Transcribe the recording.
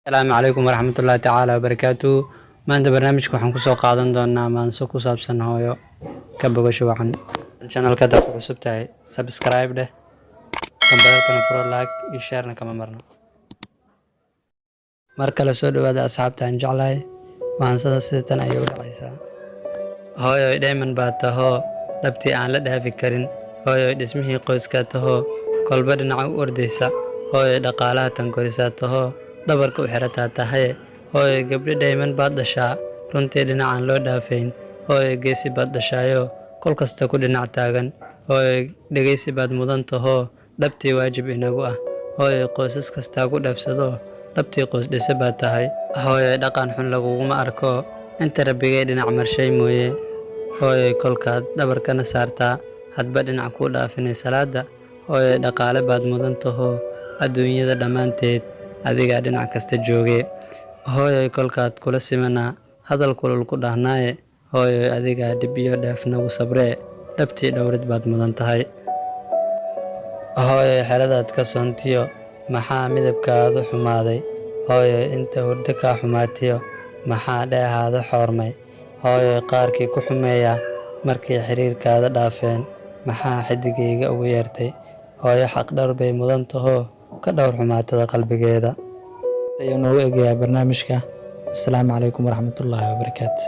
Asalaamu calaykum waraxmatullaahi tacaala wabarakaatu. Maanta barnaamijka waxaan kusoo qaadan doonaa maanso ku saabsan hooyo. Ka bogasho wacan. Channelka haddaad ku cusub tahay, subscribe dheh, gambaleelkana furo, like iyo sharena kama marno. Mar kale soo dhawaada, asxaabta aan jeclahay. Maansada sida tan ayay u dhacaysaa. Hooyoy, dheeman baa tahoo dhabtii aan la dhaafi karin. Hooyoy, dhismihii qoyskaa tahoo kolba dhinaca u ordaysa. Hooyoy, dhaqaalaha tankorisaa tahoo dhabarka u xirataa tahaye. Hooyoy, gabdho dhayman baad dhashaa, runtii dhinacaan loo dhaafayn. Hooyoy, geesi baad dhashaayoo kol kasta ku dhinac taagan. Hooyoy, dhegaysi baad mudan tahoo dhabtii waajib inagu ah. Hooyoy, qoysas kastaa ku dhaafsadoo dhabtii qoys dhise baad tahay. Hooyoy, dhaqan xun laguguma arko inta Rabbigay dhinac marshay mooye. Hooyoy, kolkaad dhabarkana saartaa hadba dhinac kuu dhaafinay salaada. Hooyoy, dhaqaale baad mudan tahoo adduunyada dhammaanteed adigaa dhinac kasta jooge. Hooyoy, kolkaad kula simanaa hadal kulul ku dhahnaaye. Hooyoy, adigaa dhib iyo dheef nagu sabree, dhabtii dhowrid baad mudan tahay. Hooyoy, xeradaad ka soontiyo maxaa midabkaadu xumaaday? Hooyoy, inta hurdo kaa xumaatiyo maxaa dheehaada xoormay? Hooyoy, qaarkii ku xumeeya markay xiriirkaada dhaafeen maxaa xidigayga ugu yeertay? Hooyo xaq dhowr bay mudan tahoo ka dhowr xumaatada qalbigeeda. Ayuu noogu egayaa barnaamijka. Asalaamu calaykum waraxmatullaahi wabarakaatu.